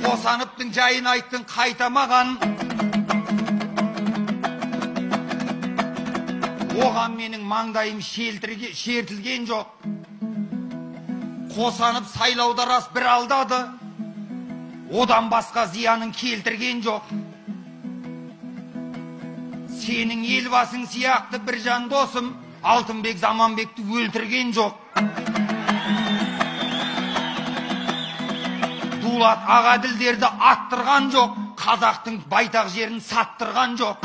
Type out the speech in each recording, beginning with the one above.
Қосановтың жайын айттың қайта маған. Оған менің маңдайым шертілген жоқ. Қосанов сайлауда рас бір алдады. Одан басқа зиянын келтірген жоқ. Сенің елбасың сияқты бір жан досым Алтынбек Заманбекті өлтірген жоқ. Дулат Ағаділдерді аттырған жоқ, қазақтың байтақ жерін саттырған жоқ.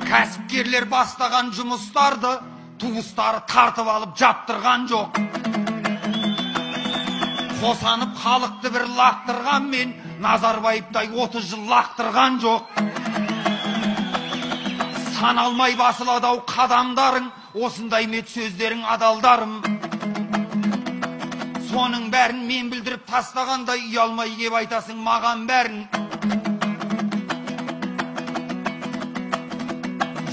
Кәсіпкерлер бастаған жұмыстарды туыстары тартып алып жаптырған жоқ. Қосанып халықты бір лақтырған мен Назарбаевтай 30 жыл лақтырған жоқ. Саналмай басылады ау қадамдарың, осындай мет сөздерің адалдарым. Соның бәрін мен білдіріп тастағандай ұялмай кеп айтасың маған бәрін.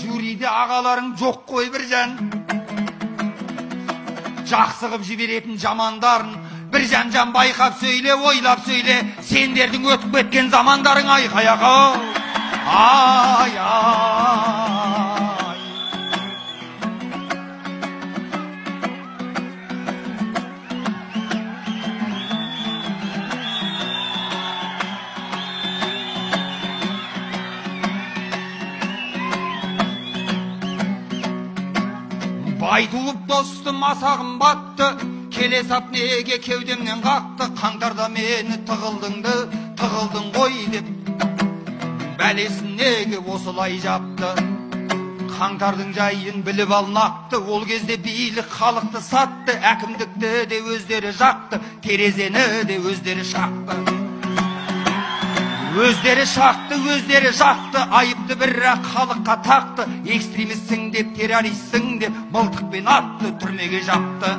Жюриде ағаларың жоқ қой бір жан. Жақсы қып жіберетін жамандарын. Бір жан байқап сөйле, ойлап сөйле, сендердің өтіп кеткен замандарың айқай ағау. Ай, ай. Бай туып достым асағым батты, келе сап неге кеудемнен қақты, қаңтарда мені тығылдыңды, тығылдың ғой деп. Бәлесін неге осылай жапты? Қаңтардың жайын біліп алнақты, ол кезде билік халықты сатты, әкімдікті де өздері жақты, терезені де өздері шақты. Өздері шақты, өздері жақты, айыпты бірақ халыққа тақты, экстремистсің деп, террористсің деп, мылтықпен атты, түрмеге жапты.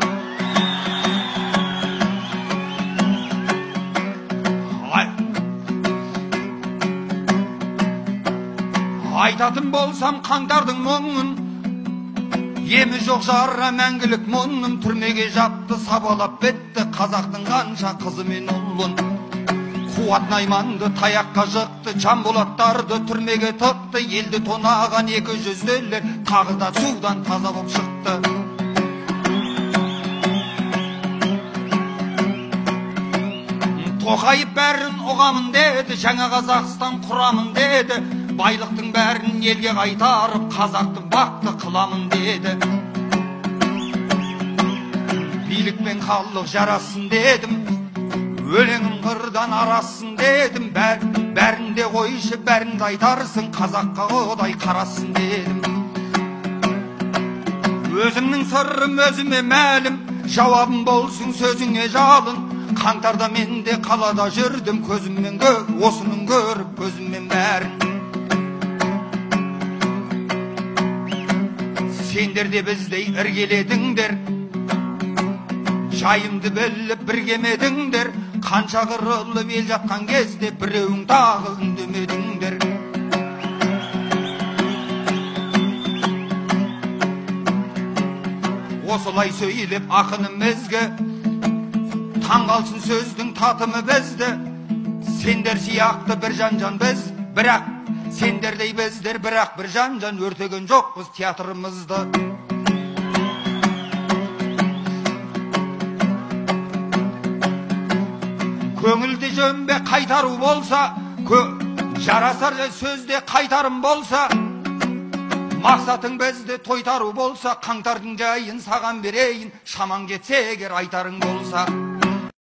Айтатын болсам қаңтардың мұңын, емі жоқ жара мәңгілік мұңын, түрмеге жапты, сабалап бітті, қазақтың қанша қызы мен ұлын. Қуат Найманды таяққа жықты, Жанболаттарды түрмеге тықты, елді тонаған екі жүзділер тағы да судан таза боп шықты. Тоқаев бәрін ұғамын деді, жаңа Қазақстан құрамын деді, байлықтың бәрін елге қайтарып, қазақты бақты қыламын деді. Билік пен халық жарасын дедім, өлеңім қырдан арасын дедім, бәрін де қойшы, бәрін де айтарсың, қазаққа құдай қарасын дедім. Өзімнің сырым өзіме мәлім, жауабым болсын сөзіңе жалын. Қаңтарда мен де қалада жүрдім, көзіммен осының көріп көзіммен бәрін. Сендер де біздей іргеледіңдер, жайымды біліп біргемедіңдер, қанша қырылып ел жатқан кезде біреуің тағы үндемедіңдер. Осылай сөйлеп ақыным ізгі, таң қалсын сөздің татымы бізді. Сендер сияқты бір жан-жан біз, бірақ сендердей біздер, бірақ бір жан-жан өртеген жоқпыз театрымызды. Көңілді жөнбе қайтару болса, жарасар сөзде қайтарым болса, мақсатың бізді тойтару болса, қаңтардың жайын саған берейін, шамаң жетсе егер айтарың болса.